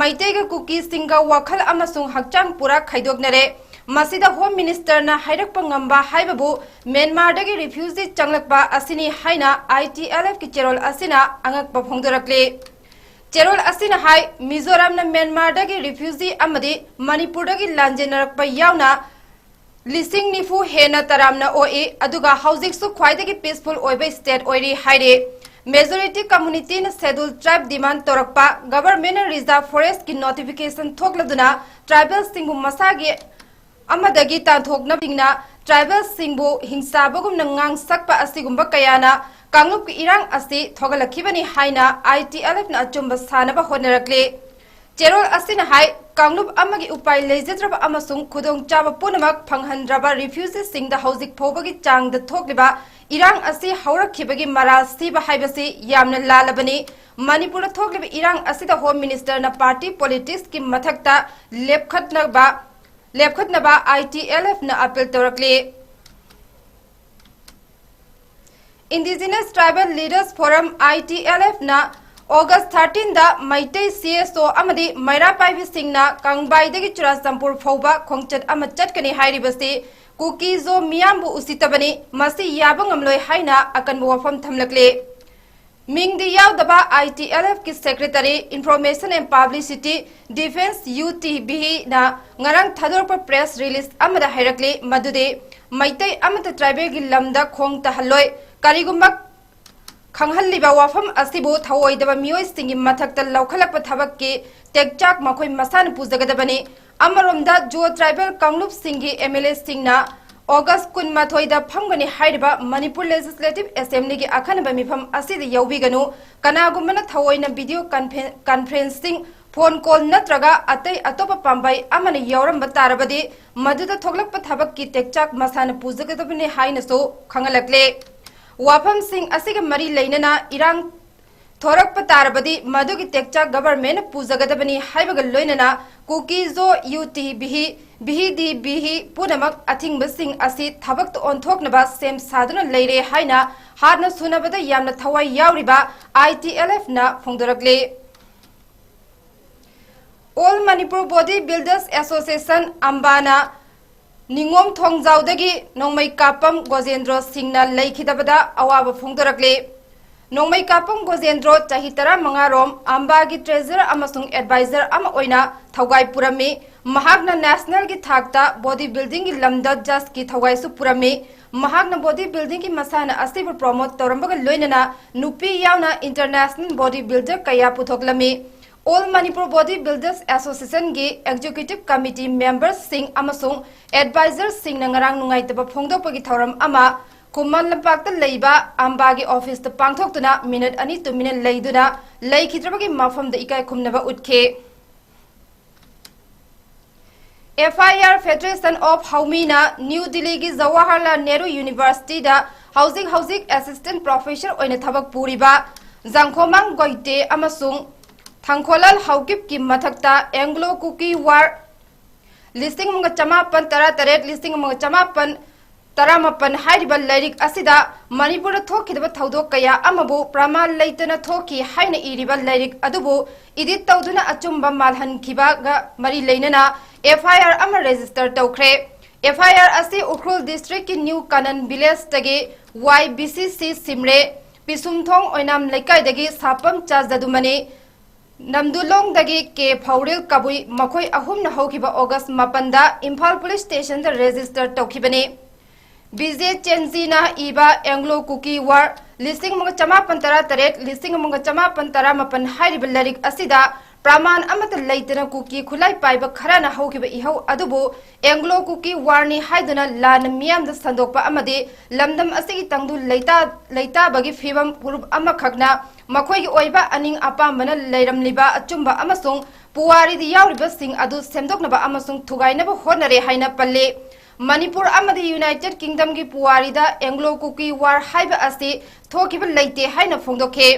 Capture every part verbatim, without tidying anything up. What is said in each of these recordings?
ꯃꯩꯇꯩꯒ ꯀꯨꯀꯤꯁꯤꯡꯒ ꯋꯥꯈꯜ ꯑꯃꯁꯨꯡ ꯍꯛꯆꯥꯡ ꯄꯨꯔꯥ ꯈꯥꯏꯗꯣꯛꯅꯔꯦ꯫ ꯃꯁꯤꯗ ꯍꯣꯝ ꯃꯤꯅꯤꯁꯇꯔꯅ ꯍꯥꯏꯔꯛꯄ ꯉꯝꯕ ꯍꯥꯏꯕꯕꯨ ꯃ꯭ꯌꯥꯟꯃꯥꯔꯗꯒꯤ ꯔꯤꯐ꯭ꯌꯨꯖꯤ ꯆꯪꯂꯛꯄ ꯑꯁꯤꯅꯤ ꯍꯥꯏꯅ ꯑꯥꯏ ꯇꯤ ꯑꯦꯜ ꯑꯦꯐꯀꯤ ꯆꯦꯔꯣꯜ ꯑꯁꯤꯅ ꯑꯉꯛꯄ ꯐꯣꯡꯗꯣꯔꯛꯂꯤ꯫ ꯆꯦꯔꯣꯜ ꯑꯁꯤꯅ ꯍꯥꯏ, ꯃꯤꯖꯣꯔꯥꯝꯅ ꯃ꯭ꯌꯥꯟꯃꯥꯔꯗꯒꯤ ꯔꯤꯐ꯭ꯌꯨꯖꯤ ꯑꯃꯗꯤ ꯃꯅꯤꯄꯨꯔꯗꯒꯤ ꯂꯥꯟꯖꯦꯟꯅꯔꯛꯄ ꯌꯥꯎꯅ ꯂꯤꯁꯤꯡ ꯅꯤꯐꯨ ꯍꯦꯟꯅ ꯇꯔꯥꯝꯅ ꯑꯣꯛꯏ, ꯑꯗꯨꯒ ꯍꯧꯖꯤꯛꯁꯨ ꯈ꯭ꯋꯥꯏꯗꯒꯤ ꯄꯤꯁꯐꯨꯜ ꯑꯣꯏꯕ ꯁ꯭ꯇꯦꯠ ꯑꯣꯏꯔꯤ ꯍꯥꯏꯔꯤ꯫ ꯃꯦꯖꯣꯔꯤꯇꯤ ꯀꯝꯃꯨꯅꯤꯇꯤꯅ ꯁꯦꯗꯨꯜ ꯇ꯭ꯔꯥꯏꯕ ꯗꯤꯃꯥꯟ ꯇꯧꯔꯛꯄ, ꯒꯚꯔꯟꯃꯦꯟꯠꯅ ꯔꯤꯖꯥꯔꯚ ꯐꯣꯔꯦꯁ꯭ꯠꯀꯤ ꯅꯣꯇꯤꯐꯤꯀꯦꯁꯟ ꯊꯣꯛꯂꯗꯨꯅ ꯇ꯭ꯔꯥꯏꯕꯦꯜꯁꯤꯡꯕꯨ ꯃꯁꯥꯒꯤ ꯑꯃꯗꯒꯤ ꯇꯥꯟꯊꯣꯛꯅꯕꯁꯤꯡꯅ ꯇ꯭ꯔꯥꯏꯕꯦꯜꯁꯤꯡꯕꯨ ꯍꯤꯡꯁꯥꯕꯒꯨꯝꯅ ꯉꯥꯡꯁꯛꯄ ꯑꯁꯤꯒꯨꯝꯕ ꯀꯌꯥꯅ ꯀꯥꯡꯂꯨꯞꯀꯤ ꯏꯔꯥꯡ ꯑꯁꯤ ꯊꯣꯛꯍꯜꯂꯛꯈꯤꯕꯅꯤ ꯍꯥꯏꯅ ꯑꯥꯏ ꯇꯤ ꯑꯦꯜ ꯑꯦꯐꯅ ꯑꯆꯨꯝꯕ ꯁꯥꯅꯕ ꯍꯣꯠꯅꯔꯛꯂꯤ꯫ ꯆꯦꯔꯣꯜ ꯑꯁꯤꯅ ꯍꯥꯏ, ꯀꯥꯡꯂꯨꯞ ꯑꯃꯒꯤ ꯎꯄꯥꯏ ꯂꯩꯖꯗ꯭ꯔꯕ ꯑꯃꯁꯨꯡ ꯈꯨꯗꯣꯡꯆꯥꯕ ꯄꯨꯝꯅꯃꯛ ꯐꯪꯍꯟꯗ꯭ꯔꯕ ꯔꯤꯐ꯭ꯌꯨꯖꯤꯁꯤꯡꯗ ꯍꯧꯖꯤꯛ ꯐꯥꯎꯕꯒꯤ ꯆꯥꯡꯗ ꯊꯣꯛꯂꯤꯕ ꯏꯔꯥꯡ ꯑꯁꯤ ꯍꯧꯔꯛꯈꯤꯕꯒꯤ ꯃꯔꯥꯜ ꯁꯤꯕ ꯍꯥꯏꯕꯁꯤ ꯌꯥꯝꯅ ꯂꯥꯜꯂꯕꯅꯤ꯫ ꯃꯅꯤꯄꯨꯔꯗ ꯊꯣꯛꯂꯤꯕ ꯏꯔꯥꯡ ꯑꯁꯤꯗ ꯍꯣꯝ ꯃꯤꯅꯤꯁꯇꯔꯅ ꯄꯥꯔꯇꯤ ꯄꯣꯂꯤꯇꯤꯛꯁꯀꯤ ꯃꯊꯛꯇ ꯂꯦꯞꯈꯠꯅꯕ, ꯂꯦꯞꯈꯠꯅꯕ ꯑꯥꯏ ꯇꯤ ꯑꯦꯜ ꯑꯦꯐꯅ ꯑꯄꯤꯜ ꯇꯧꯔꯛꯂꯤ꯫ Indigenous tribal leaders forum, I T L ꯑꯦꯐꯅ ꯑꯣꯒꯁ꯭ꯠ ꯊꯥꯔꯇꯤꯟꯗ ꯃꯩꯇꯩ ꯁꯤ ꯑꯦꯁ ꯑꯣ ꯑꯃꯗꯤ ꯃꯩꯔꯥ ꯄꯥꯏꯕꯤꯁꯤꯡꯅ ꯀꯪꯕꯥꯏꯗꯒꯤ ꯆꯨꯔꯥꯆꯥꯟꯄꯨꯔ ꯐꯥꯎꯕ ꯈꯣꯡꯆꯠ ꯑꯃ ꯆꯠꯀꯅꯤ ꯍꯥꯏꯔꯤꯕꯁꯤ ꯀꯨꯀꯤ ꯖꯣ ꯃꯤꯌꯥꯝꯕꯨ ꯎꯁꯤꯠꯇꯕꯅꯤ, ꯃꯁꯤ ꯌꯥꯕ ꯉꯝꯂꯣꯏ ꯍꯥꯏꯅ ꯑꯀꯟꯕ ꯋꯥꯐꯝ ꯊꯝꯂꯛꯂꯤ꯫ ꯃꯤꯡꯗꯤ ꯌꯥꯎꯗꯕ ꯑꯥꯏ ꯇꯤ ꯑꯦꯜ ꯑꯦꯐꯀꯤ secretary, information and publicity, defence, U T ꯚꯤꯅ ꯉꯔꯥꯡ ꯊꯥꯗꯣꯔꯛꯄ ꯄ꯭ꯔꯦꯁ ꯔꯤꯂꯤꯖ ꯑꯃꯗ ꯍꯥꯏꯔꯛꯂꯤ ꯃꯗꯨꯗꯤ ꯃꯩꯇꯩ ꯑꯃꯠꯇ ꯇ꯭ꯔꯥꯏꯕꯦꯜꯒꯤ ꯂꯝꯗ ꯈꯣꯡ ꯇꯥꯍꯜꯂꯣꯏ꯫ ꯀꯔꯤꯒꯨꯝꯕ ꯈꯪꯍꯜꯂꯤꯕ ꯋꯥꯐꯝ ꯑꯁꯤꯕꯨ ꯊꯧꯑꯣꯏꯗꯕ ꯃꯤꯑꯣꯏꯁꯤꯡꯒꯤ ꯃꯊꯛꯇ ꯂꯧꯈꯠꯂꯛꯄ ꯊꯕꯛꯀꯤ ꯇꯦꯛꯆꯥꯛ ꯃꯈꯣꯏ ꯃꯁꯥꯅ ꯄꯨꯖꯒꯗꯕꯅꯤ꯫ ꯑꯃꯔꯣꯝꯗ, ꯖꯣ ꯇ꯭ꯔꯥꯏꯕꯦꯜ ꯀꯥꯡꯂꯨꯞꯁꯤꯡꯒꯤ ꯑꯦꯝ ꯑꯦꯜ ꯑꯦꯁꯤꯡꯅ ꯑꯣꯒꯁ꯭ꯠ ꯀꯨꯟꯃꯥꯊꯣꯏꯗ ꯐꯝꯒꯅꯤ ꯍꯥꯏꯔꯤꯕ ꯃꯅꯤꯄꯨꯔ ꯂꯦꯖꯤꯁꯂꯦꯇꯤꯚ ꯑꯦꯁꯦꯝꯕ꯭ꯂꯤꯒꯤ ꯑꯈꯟꯅꯕ ꯃꯤꯐꯝ ꯑꯁꯤꯗ ꯌꯥꯎꯕꯤꯒꯅꯨ꯫ ꯀꯅꯥꯒꯨꯝꯕꯅ ꯊꯑꯣꯏꯅ ꯚꯤꯗꯤꯑꯣ ꯀꯟꯐꯦ-, ꯀꯟꯐꯔꯦꯟꯁꯤꯡ, ꯐꯣꯟ ꯀꯣꯜ ꯅꯠꯇ꯭ꯔꯒ ꯑꯇꯩ ꯑꯇꯣꯞꯄ ꯄꯥꯝꯕꯩ ꯑꯃꯅ ꯌꯥꯎꯔꯝꯕ ꯇꯥꯔꯕꯗꯤ, ꯃꯗꯨꯗ ꯊꯣꯛꯂꯛꯄ ꯊꯕꯛꯀꯤ ꯇꯦꯛꯆꯥꯛ ꯃꯁꯥꯅ ꯄꯨꯖꯒꯗꯕꯅꯤ ꯍꯥꯏꯅꯁꯨ ꯈꯪꯍꯜꯂꯛꯂꯦ꯫ ꯋꯥꯐꯝꯁꯤꯡ ꯑꯁꯤꯒ ꯃꯔꯤ ꯂꯩꯅꯅ ꯏꯔꯥꯡ ꯊꯣꯔꯛꯄ ꯇꯥꯔꯕꯗꯤ ꯃꯗꯨꯒꯤ ꯇꯦꯛꯆꯥꯛ ꯒꯚꯔꯟꯃꯦꯟꯠꯅ ꯄꯨꯖꯒꯗꯕꯅꯤ ꯍꯥꯏꯕꯒ ꯂꯣꯏꯅꯅ ꯀꯨꯀꯤ ꯖꯣ, U T V, V D V ꯄꯨꯝꯅꯃꯛ ꯑꯊꯤꯡꯕꯁꯤꯡ ꯑꯁꯤ ꯊꯕꯛꯇ ꯑꯣꯟꯊꯣꯛꯅꯕ ꯁꯦꯝ ꯁꯥꯗꯨꯅ ꯂꯩꯔꯦ ꯍꯥꯏꯅ ꯍꯥꯠꯅ ꯁꯨꯅꯕꯗ ꯌꯥꯝꯅ ꯊꯋꯥꯏ ꯌꯥꯎꯔꯤꯕ ꯑꯥꯏ ꯇꯤ ꯑꯦꯜ ꯑꯦꯐꯅ ꯐꯣꯡꯗꯣꯔꯛꯂꯤ꯫ All Manipur Body Builders Association, ꯑꯝꯕꯥꯅ ꯅꯤꯉꯣꯝ ꯊꯣꯡꯖꯥꯎꯗꯒꯤ ꯅꯣꯡꯃꯩ ꯀꯥꯞꯄꯝ ꯒꯣꯖꯦꯟꯗ꯭ꯔꯣ ꯁꯤꯡꯅ ꯂꯩꯈꯤꯗꯕꯗ ꯑꯋꯥꯕ ꯐꯣꯡꯗꯣꯔꯛꯂꯤ꯫ ꯅꯣꯡꯃꯩ ꯀꯥꯞꯄꯝ ꯒꯣꯖꯦꯟꯗ꯭ꯔꯣ, ꯆꯍꯤ ꯇꯔꯥꯃꯉꯥ ꯔꯣꯝ, ꯑꯝꯕꯥꯒꯤ treasurer ꯑꯃꯁꯨꯡ advisor ꯑꯃ ꯑꯣꯏꯅ ꯊꯧꯒꯥꯏ ꯄꯨꯔꯝꯃꯤ꯫ ꯃꯍꯥꯛꯅ national ꯒꯤ ꯊꯥꯛꯇ body building ꯒꯤ ꯂꯝꯗ judge ꯀꯤ ꯊꯧꯒꯥꯏꯁꯨ ꯄꯨꯔꯝꯃꯤ꯫ ꯃꯍꯥꯛꯅ body building ꯒꯤ ꯃꯁꯥꯟꯅ ꯑꯁꯤꯕꯨ promote ꯇꯧꯔꯝꯕꯒ ꯂꯣꯏꯅꯅ ꯅꯨꯄꯤ ꯌꯥꯎꯅ international body builder ꯀꯌꯥ ꯄꯨꯊꯣꯛꯂꯝꯃꯤ꯫ All Manipur Body Builders Association ꯒꯤ executive committee member ꯁꯤꯡ ꯑꯃꯁꯨꯡ advisor ꯁꯤꯡꯅ ꯉꯔꯥꯡ ꯅꯨꯡꯉꯥꯏꯇꯕ ꯐꯣꯡꯗꯣꯛꯄꯒꯤ ꯊꯧꯔꯝ ꯑꯃ ꯈꯨꯃꯟ ꯂꯝꯄꯥꯛꯇ ꯂꯩꯕ ꯑꯝꯕꯥꯒꯤ office ꯇ ꯄꯥꯡꯊꯣꯛꯇꯨꯅ minute ꯑꯅꯤ ꯇꯨꯃꯤꯟꯅ ꯂꯩꯗꯨꯅ ꯂꯩꯈꯤꯗ꯭ꯔꯕꯒꯤ ꯃꯐꯝꯗ ꯏꯀꯥꯏ ꯈꯨꯝꯅꯕ ꯎꯠꯈꯤ꯫ F I R Federation of ꯍꯧꯃꯤꯅ ꯅ꯭ꯌꯨ ꯗꯤꯜꯂꯤꯒꯤ ꯖꯋꯥꯍꯔꯂꯥꯜ ꯅꯦꯍꯔꯨ University ꯗ ꯍꯧꯖꯤꯛ ꯍꯧꯖꯤꯛ assistant professor ꯑꯣꯏꯅ ꯊꯕꯛ ꯄꯨꯔꯤꯕ ꯖꯥꯡꯈꯣꯃꯥꯡ ꯒꯣꯏꯇꯦ ꯑꯃꯁꯨꯡ ꯊꯪꯈꯣꯂꯜ ꯍꯧꯀꯤꯞꯀꯤ ꯃꯊꯛꯇ Anglo Kuki War ꯂꯤꯁꯤꯡ ꯑꯃꯒ ꯆꯃꯥꯄꯟ ꯇꯔꯥꯇꯔꯦꯠ, ꯂꯤꯁꯤꯡ ꯑꯃꯒ ꯆꯃꯥꯄꯟ ꯇꯔꯥꯃꯥꯄꯟ ꯍꯥꯏꯔꯤꯕ ꯂꯥꯏꯔꯤꯛ ꯑꯁꯤꯗ ꯃꯅꯤꯄꯨꯔꯗ ꯊꯣꯛꯈꯤꯗꯕ ꯊꯧꯗꯣꯛ ꯀꯌꯥ ꯑꯃꯕꯨ ꯄ꯭ꯔꯃꯥꯟ ꯂꯩꯇꯅ ꯊꯣꯛꯈꯤ ꯍꯥꯏꯅ ꯏꯔꯤꯕ ꯂꯥꯏꯔꯤꯛ ꯑꯗꯨꯕꯨ edit ꯇꯧꯗꯨꯅ ꯑꯆꯨꯝꯕ ꯃꯥꯜꯍꯟꯈꯤꯕꯒ ꯃꯔꯤ ꯂꯩꯅꯅ F I R ꯑꯃ register ꯇꯧꯈ꯭ꯔꯦ꯫ F I R ꯑꯁꯤ ꯎꯈ꯭ꯔꯨꯜ district ꯀꯤ ꯅ꯭ꯌꯨ ꯀꯥꯅꯟ village ꯇꯒꯤ Y B C C ꯁꯤꯝꯔꯦ, ꯄꯤꯁꯨꯝꯊꯣꯡ ꯑꯣꯏꯅꯥꯝ ꯂꯩꯀꯥꯏꯗꯒꯤ ꯁꯥꯄꯝ ꯆꯥꯖꯗꯨꯃꯅꯤ, ꯅꯝꯗꯨꯂꯣꯡꯗꯒꯤ ꯀꯦ ꯐꯧꯔꯤꯜ ꯀꯕꯨꯏ, ꯃꯈꯣꯏ ꯑꯍꯨꯝꯅ ꯍꯧꯈꯤꯕ August ꯃꯥꯄꯟꯗ ꯏꯝꯐꯥꯜ police station ꯗ register ꯇꯧꯈꯤꯕꯅꯤ꯫ ꯕꯤꯖꯦ ꯆꯦꯟꯖꯤꯅ ꯏꯕ Anglo Kuki War ꯂꯤꯁꯤꯡ ꯑꯃꯒ ꯆꯃꯥꯄꯟ ꯇꯔꯥꯇꯔꯦꯠ, ꯂꯤꯁꯤꯡ ꯑꯃꯒ ꯆꯃꯥꯄꯟ ꯇꯔꯥꯃꯥꯄꯟ ꯍꯥꯏꯔꯤꯕ ꯂꯥꯏꯔꯤꯛ ꯑꯁꯤꯗ ꯄ꯭ꯔꯃꯥꯟ ꯑꯃꯠꯇ ꯂꯩꯇꯅ ꯀꯨꯀꯤ ꯈꯨꯠꯂꯥꯏ ꯄꯥꯏꯕ ꯈꯔꯅ ꯍꯧꯈꯤꯕ ꯏꯍꯧ ꯑꯗꯨꯕꯨ Anglo Kuki War ꯅꯤ ꯍꯥꯏꯗꯨꯅ ꯂꯥꯟꯅ ꯃꯤꯌꯥꯝꯗ ꯁꯟꯗꯣꯛꯄ ꯑꯃꯗꯤ ꯂꯝꯗꯝ ꯑꯁꯤꯒꯤ ꯇꯪꯗꯨ ꯂꯩꯇꯥ-, ꯂꯩꯇꯥꯕꯒꯤ ꯐꯤꯕꯝ ꯐꯨꯔꯨꯞ ꯑꯃꯈꯛꯅ ꯃꯈꯣꯏꯒꯤ ꯑꯣꯏꯕ ꯑꯅꯤꯡ ꯑꯄꯥꯝꯕꯅ ꯂꯩꯔꯝꯂꯤꯕ ꯑꯆꯨꯝꯕ ꯑꯃꯁꯨꯡ ꯄꯨꯋꯥꯔꯤꯗ ꯌꯥꯎꯔꯤꯕꯁꯤꯡ ꯑꯗꯨ ꯁꯦꯝꯗꯣꯛꯅꯕ ꯑꯃꯁꯨꯡ ꯊꯨꯒꯥꯏꯅꯕ ꯍꯣꯠꯅꯔꯦ ꯍꯥꯏꯅ ꯄꯜꯂꯤ꯫ ꯃꯅꯤꯄꯨꯔ ꯑꯃꯗꯤ United Kingdom ꯒꯤ ꯄꯨꯋꯥꯔꯤꯗ Anglo Kuki War ꯍꯥꯏꯕ ꯑꯁꯤ ꯊꯣꯛꯈꯤꯕ ꯂꯩꯇꯦ ꯍꯥꯏꯅ ꯐꯣꯡꯗꯣꯛꯈꯤ꯫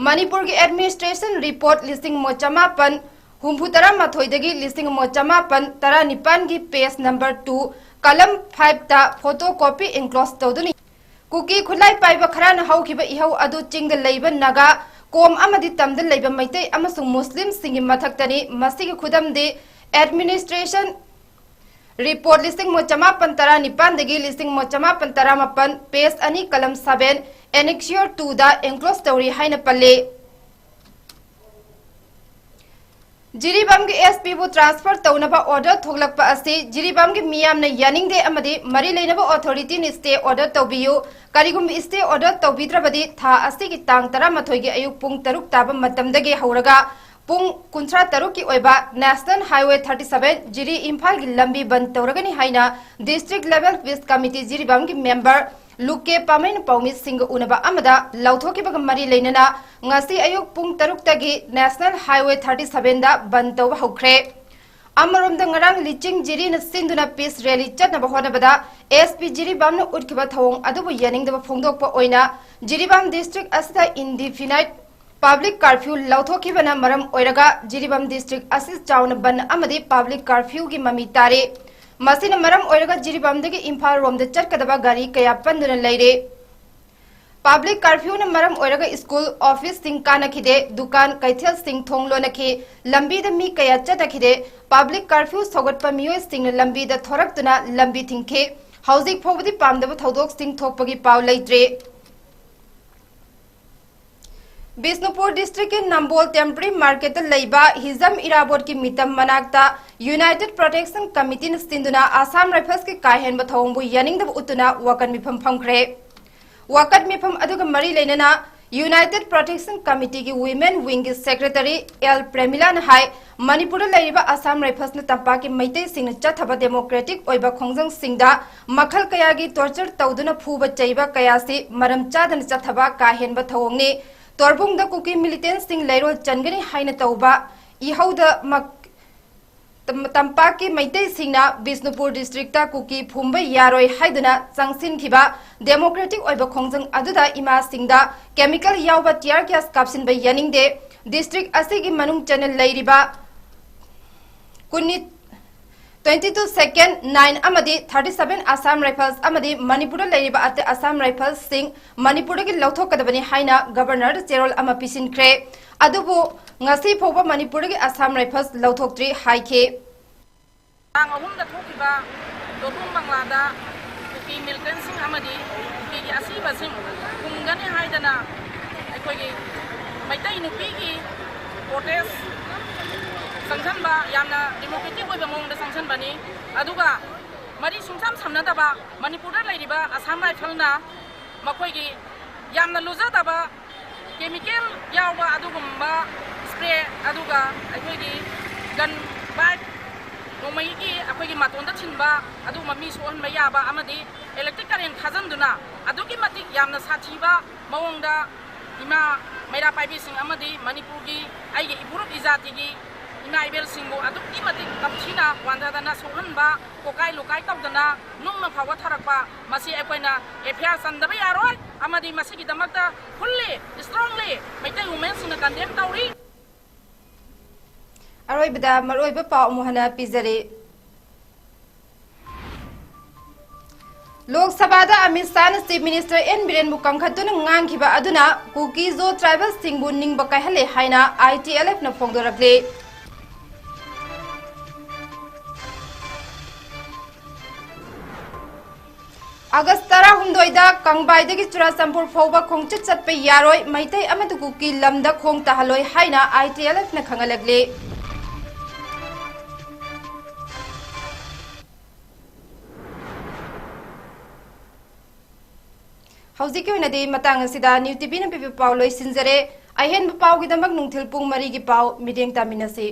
ꯃꯅꯤꯄꯨꯔꯒꯤ administration report ꯂꯤꯁꯤꯡ ꯑꯃ ꯆꯃꯥꯄꯟ ꯍꯨꯝꯐꯨ ꯇꯔꯥꯃꯥꯊꯣꯏꯗꯒꯤ ꯂꯤꯁꯤꯡ ꯑꯃ ꯆꯃꯥꯄꯟ ꯇꯔꯥꯅꯤꯄꯥꯟꯒꯤ page number two, column five ꯇ photocopy enclose ꯇꯧꯗꯨꯅ ꯀꯨꯀꯤ ꯈꯨꯠꯂꯥꯏ ꯄꯥꯏꯕ ꯈꯔꯅ ꯍꯧꯈꯤꯕ ꯏꯍꯧ ꯑꯗꯨ ꯆꯤꯡꯗ ꯂꯩꯕ ꯅꯥꯒꯥ ꯀꯣꯝ ꯑꯃꯗꯤ ꯇꯝꯗ ꯂꯩꯕ ꯃꯩꯇꯩ ꯑꯃꯁꯨꯡ ꯃꯨꯁꯂꯤꯝꯁꯤꯡꯒꯤ ꯃꯊꯛꯇꯅꯤ꯫ ꯃꯁꯤꯒꯤ ꯈꯨꯗꯝꯗꯤ Administration Report ꯂꯤꯁꯤꯡ ꯑꯃ ꯆꯃꯥꯄꯟ ꯇꯔꯥꯅꯤꯄꯥꯟꯗꯒꯤ ꯂꯤꯁꯤꯡ ꯑꯃ ꯆꯃꯥꯄꯟ ꯇꯔꯥꯃꯥꯄꯟ, page ꯑꯅꯤ, column seven, annexure twoꯗ enclose ꯇꯧꯔꯤ ꯍꯥꯏꯅ ꯄꯜꯂꯤ꯫ ꯖꯤꯔꯤꯕꯥꯝꯒꯤ SP ꯕꯨ transfer ꯇꯧꯅꯕ order ꯊꯣꯛꯂꯛꯄ ꯑꯁꯤ ꯖꯤꯔꯤꯕꯥꯝꯒꯤ ꯃꯤꯌꯥꯝꯅ ꯌꯥꯅꯤꯡꯗꯦ ꯑꯃꯗꯤ ꯃꯔꯤ ꯂꯩꯅꯕ authorityꯅ stay order ꯇꯧꯕꯤꯌꯨ꯫ ꯀꯔꯤꯒꯨꯝꯕ stay order ꯇꯧꯕꯤꯗ꯭ꯔꯕꯗꯤ ꯊꯥ ꯑꯁꯤꯒꯤ ꯇꯥꯡ ꯇꯔꯥꯃꯥꯊꯣꯏꯒꯤ ꯑꯌꯨꯛ ꯄꯨꯡ ꯇꯔꯨꯛ ꯇꯥꯕ ꯃꯇꯝꯗꯒꯤ ꯍꯧꯔꯒ ꯄꯨꯡ ꯀꯨꯟꯊ꯭ꯔꯥ ꯇꯔꯨꯛꯀꯤ ꯑꯣꯏꯕ National Highway thirty seven ꯖꯤꯔꯤ ꯏꯝꯐꯥꯜꯒꯤ ꯂꯝꯕꯤ ꯕꯟ ꯇꯧꯔꯒꯅꯤ ꯍꯥꯏꯅ District Level Peace Committee ꯖꯤꯔꯤꯕꯥꯝꯒꯤ member ꯂꯨꯀꯦ ꯄꯥꯃꯩꯅ ꯄꯥꯎꯃꯤꯁꯤꯡꯒ ꯎꯅꯕ ꯑꯃꯗ ꯂꯥꯎꯊꯣꯛꯈꯤꯕꯒ ꯃꯔꯤ ꯂꯩꯅꯅ ꯉꯁꯤ ꯑꯌꯨꯛ ꯄꯨꯡ ꯇꯔꯨꯛꯇꯒꯤ National Highway thirty sevenꯗ ꯕꯟ ꯇꯧꯕ ꯍꯧꯈ꯭ꯔꯦ꯫ ꯑꯃꯔꯣꯝꯗ ꯉꯔꯥꯡ ꯂꯤꯆꯤꯡ ꯖꯤꯔꯤꯅ ꯁꯤꯟꯗꯨꯅ peace rally ꯆꯠꯅꯕ ꯍꯣꯠꯅꯕꯗ SP ꯖꯤꯔꯤꯕꯥꯝꯅ ꯎꯠꯈꯤꯕ ꯊꯧꯑꯣꯡ ꯑꯗꯨꯕꯨ ꯌꯥꯅꯤꯡꯗꯕ ꯐꯣꯡꯗꯣꯛꯄ ꯑꯣꯏꯅ ꯖꯤꯔꯤꯕꯥꯝ district ꯑꯁꯤꯗ indefinite public curfew ꯂꯧꯊꯣꯛꯈꯤꯕꯅ ꯃꯔꯝ ꯑꯣꯏꯔꯒ ꯖꯤꯔꯤꯕꯥꯝ district ꯑꯁꯤ ꯆꯥꯎꯅ ꯕꯟ ꯑꯃꯗꯤ public curfewꯒꯤ ꯃꯃꯤ ꯇꯥꯔꯤ꯫ ꯃꯁꯤꯅ ꯃꯔꯝ ꯑꯣꯏꯔꯒ ꯖꯤꯔꯤꯕꯥꯝꯗꯒꯤ ꯏꯝꯐꯥꯜ ꯔꯣꯝꯗ ꯆꯠꯀꯗꯕ ꯒꯥꯔꯤ ꯀꯌꯥ ꯄꯟꯗꯨꯅ ꯂꯩꯔꯦ꯫ Public curfewꯅ ꯃꯔꯝ ꯑꯣꯏꯔꯒ school, officeꯁꯤꯡ ꯀꯥꯟꯅꯈꯤꯗꯦ, ꯗꯨꯀꯥꯟ, ꯀꯩꯊꯦꯜꯁꯤꯡ ꯊꯣꯡ ꯂꯣꯟꯅꯈꯤ, ꯂꯝꯕꯤꯗ ꯃꯤ ꯀꯌꯥ ꯆꯠꯅꯈꯤꯗꯦ꯫ Public curfew ꯁꯧꯒꯠꯄ ꯃꯤꯑꯣꯏꯁꯤꯡꯅ ꯂꯝꯕꯤꯗ ꯊꯣꯔꯛꯇꯨꯅ ꯂꯝꯕꯤ ꯊꯤꯡꯈꯤ꯫ ꯍꯧꯖꯤꯛ ꯐꯥꯎꯕꯗꯤ ꯄꯥꯝꯗꯕ ꯊꯧꯗꯣꯛꯁꯤꯡ ꯊꯣꯛꯄꯒꯤ ꯄꯥꯎ ꯂꯩꯇ꯭ꯔꯤ꯫ ꯕꯤꯁꯅꯨꯄꯨꯔ districtꯀꯤ ꯅꯝꯕꯣꯜ temporary marketꯇ ꯂꯩꯕ ꯍꯤꯖꯝ ꯏꯔꯥꯕꯣꯠꯀꯤ ꯃꯤꯇꯝ ꯃꯅꯥꯛꯇ United Protection Committeeꯅ ꯁꯤꯟꯗꯨꯅ Assam Riflesꯀꯤ ꯀꯥ ꯍꯦꯟꯕ ꯊꯧꯑꯣꯡꯕꯨ ꯌꯥꯅꯤꯡꯗꯕ ꯎꯠꯇꯨꯅ ꯋꯥꯀꯠ ꯃꯤꯐꯝ ꯐꯝꯈ꯭ꯔꯦ꯫ ꯋꯥꯀꯠ ꯃꯤꯐꯝ ꯑꯗꯨꯒ ꯃꯔꯤ ꯂꯩꯅꯅ United Protection Committeeꯒꯤ Women Wingꯒꯤ Secretary ꯑꯦꯜ ꯄ꯭ꯔꯦꯃꯤꯂꯥꯅ ꯍꯥꯏ, ꯃꯅꯤꯄꯨꯔꯗ ꯂꯩꯔꯤꯕ Assam Riflesꯅ ꯇꯝꯄꯥꯛꯀꯤ ꯃꯩꯇꯩꯁꯤꯡꯅ ꯆꯠꯊꯕ democratic ꯑꯣꯏꯕ ꯈꯣꯡꯖꯪꯁꯤꯡꯗ ꯃꯈꯜ ꯀꯌꯥꯒꯤ torture ꯇꯧꯗꯨꯅ ꯐꯨꯕ ꯆꯩꯕ ꯀꯌꯥꯁꯤ ꯃꯔꯝ ꯆꯥꯗꯅ ꯆꯠꯊꯕ ꯀꯥ ꯍꯦꯟꯕ ꯊꯧꯑꯣꯡꯅꯤ꯫ ꯇꯣꯔꯕꯨꯡꯗ ꯀꯨꯀꯤ militantꯁꯤꯡ ꯂꯩꯔꯣꯜ ꯆꯟꯒꯅꯤ ꯍꯥꯏꯅ ꯇꯧꯕ ꯏꯍꯧꯗ ꯃꯛ-, ꯇꯝ-, ꯇꯝꯄꯥꯛꯀꯤ ꯃꯩꯇꯩꯁꯤꯡꯅ ꯕꯤꯁꯅꯨꯄꯨꯔ districtꯇ ꯀꯨꯀꯤ ꯐꯨꯝꯕ ꯌꯥꯔꯣꯏ ꯍꯥꯏꯗꯨꯅ ꯆꯪꯁꯤꯟꯈꯤꯕ democratic ꯑꯣꯏꯕ ꯈꯣꯡꯖꯪ ꯑꯗꯨꯗ ꯏꯃꯥꯁꯤꯡꯗ chemical ꯌꯥꯎꯕ tear gas ꯀꯥꯞꯁꯤꯟꯕ ꯌꯥꯅꯤꯡꯗꯦ꯫ District ꯑꯁꯤꯒꯤ ꯃꯅꯨꯡ ꯆꯟꯅ ꯂꯩꯔꯤꯕ ꯀꯨꯟꯅꯤ-, Twenty two second nine ꯑꯃꯗꯤ thirty seven Assam Rifles ꯑꯃꯗꯤ ꯃꯅꯤꯄꯨꯔꯗ ꯂꯩꯔꯤꯕ ꯑꯇꯩ Assam Riflesꯁꯤꯡ ꯃꯅꯤꯄꯨꯔꯗꯒꯤ ꯂꯧꯊꯣꯛꯀꯗꯕꯅꯤ ꯍꯥꯏꯅ ꯒꯕꯔꯅꯔꯗ ꯆꯦꯔꯣꯜ ꯑꯃ ꯄꯤꯁꯤꯟꯈ꯭ꯔꯦ꯫ ꯑꯗꯨꯕꯨ ꯉꯁꯤ ꯐꯥꯎꯕ ꯃꯅꯤꯄꯨꯔꯗꯒꯤ Assam Rifles ꯂꯧꯊꯣꯛꯇ꯭ꯔꯤ ꯍꯥꯏꯈꯤ꯫ ꯇꯥꯡ ꯑꯍꯨꯝꯗ ꯊꯣꯛꯈꯤꯕ ꯗꯣꯗꯨꯝ ꯕꯪꯂꯥꯗ ꯀꯨꯀꯤ militantꯁꯤꯡ ꯑꯃꯗꯤ ꯀꯨꯀꯤꯒꯤ ꯑꯁꯤꯕꯁꯤꯡ ꯐꯨꯝꯒꯅꯤ ꯍꯥꯏꯗꯅ ꯑꯩꯈꯣꯏꯒꯤ ꯃꯩꯇꯩ ꯅꯨꯄꯤꯒꯤ protest ꯆꯪꯁꯟꯕ, ꯌꯥꯝꯅ democratic ꯑꯣꯏꯕ ꯃꯑꯣꯡꯗ ꯆꯪꯁꯟꯕꯅꯤ꯫ ꯑꯗꯨꯒ ꯃꯔꯤ ꯁꯨꯡꯁꯝ ꯁꯝꯅꯗꯕ ꯃꯅꯤꯄꯨꯔꯗ ꯂꯩꯔꯤꯕ Assam Riflesꯅ ꯃꯈꯣꯏꯒꯤ ꯌꯥꯝꯅ ꯂꯨꯖꯗꯕ chemical ꯌꯥꯎꯕ ꯑꯗꯨꯒꯨꯝꯕ spray, ꯑꯗꯨꯒ ꯑꯩꯈꯣꯏꯒꯤ gun bike, ꯅꯣꯡꯃꯩꯒꯤ ꯑꯩꯈꯣꯏꯒꯤ ꯃꯇꯣꯟꯗ ꯊꯤꯟꯕ ꯑꯗꯨꯒꯨꯝꯕ ꯃꯤ ꯁꯣꯛꯍꯟꯕ ꯌꯥꯕ ꯑꯃꯗꯤ electric current ꯊꯥꯖꯤꯟꯗꯨꯅ ꯑꯗꯨꯛꯀꯤ ꯃꯇꯤꯛ ꯌꯥꯝꯅ ꯁꯥꯊꯤꯕ ꯃꯑꯣꯡꯗ ꯏꯃꯥ ꯃꯩꯔꯥ ꯄꯥꯏꯕꯤꯁꯤꯡ ꯑꯃꯗꯤ ꯃꯅꯤꯄꯨꯔꯒꯤ ꯑꯩꯒꯤ ꯏꯄꯨꯔꯨꯞ ꯏꯖꯥꯇꯤꯒꯤ ꯏꯃꯥ ꯏꯕꯦꯜꯁꯤꯡꯕꯨ ꯑꯗꯨꯛꯀꯤ ꯃꯇꯤꯛ ꯇꯝꯊꯤꯅ ꯋꯥꯟꯊꯗꯅ ꯁꯣꯛꯍꯟꯕ, ꯀꯣꯀꯥꯏ ꯂꯨꯀꯥꯏ ꯇꯧꯗꯅ ꯅꯨꯡꯅ ꯐꯥꯎꯕ ꯊꯥꯔꯛꯄ, ꯃꯁꯤ ꯑꯩꯈꯣꯏꯅ F I R ꯆꯟꯗꯕ ꯌꯥꯔꯣꯏ꯫ ꯑꯃꯗꯤ ꯃꯁꯤꯒꯤꯗꯃꯛꯇ fully, strongly ꯃꯩꯇꯩ womenꯁꯤꯡꯅ condemn ꯇꯧꯔꯤ꯫ ꯑꯔꯣꯏꯕꯗ ꯃꯔꯨꯑꯣꯏꯕ ꯄꯥꯎ ꯑꯃꯨꯛ ꯍꯟꯅ ꯄꯤꯖꯔꯤ꯫ ꯂꯣꯛ ꯁꯚꯥꯗ ꯑꯃꯤꯠ ꯁꯥꯍꯅ Chief Minister N ꯕꯤꯔꯦꯟꯕꯨ ꯀꯟꯈꯠꯇꯨꯅ ꯉꯥꯡꯈꯤꯕ ꯑꯗꯨꯅ ꯀꯨꯀꯤ-ꯖꯣ tribalꯁꯤꯡꯕꯨ ꯅꯤꯡꯕ ꯀꯥꯏꯍꯜꯂꯦ ꯍꯥꯏꯅ I T L Fꯅ ꯐꯣꯡꯗꯣꯔꯛꯂꯤ꯫ ꯑꯥꯒꯁ ꯇꯔꯥꯍꯨꯝꯗꯣꯏꯗ ꯀꯪꯕꯥꯏꯗꯒꯤ ꯆꯨꯔꯥꯆꯥꯟꯄꯨꯔ ꯐꯥꯎꯕ ꯈꯣꯡꯆꯠ ꯆꯠꯄ ꯌꯥꯔꯣꯏ, ꯃꯩꯇꯩ ꯑꯃꯗꯤ ꯀꯨꯀꯤ ꯂꯝꯗ ꯈꯣꯡ ꯇꯥꯍꯜꯂꯣꯏ ꯍꯥꯏꯅ I T L Fꯅ ꯈꯪꯍꯜꯂꯛꯂꯤ꯫ ꯍꯧꯖꯤꯛꯀꯤ ꯑꯣꯏꯅꯗꯤ ꯃꯇꯥꯡ ꯑꯁꯤꯗ New T Vꯅ ꯄꯤꯕ ꯄꯥꯎ ꯂꯣꯏꯁꯤꯟꯖꯔꯦ꯫ ꯑꯍꯦꯟꯕ ꯄꯥꯎꯒꯤꯗꯃꯛ ꯅꯨꯡꯊꯤꯜ ꯄꯨꯡ ꯃꯔꯤꯒꯤ ꯄꯥꯎ ꯃꯤꯠꯌꯦꯡ ꯇꯥꯃꯤꯟꯅꯁꯤ꯫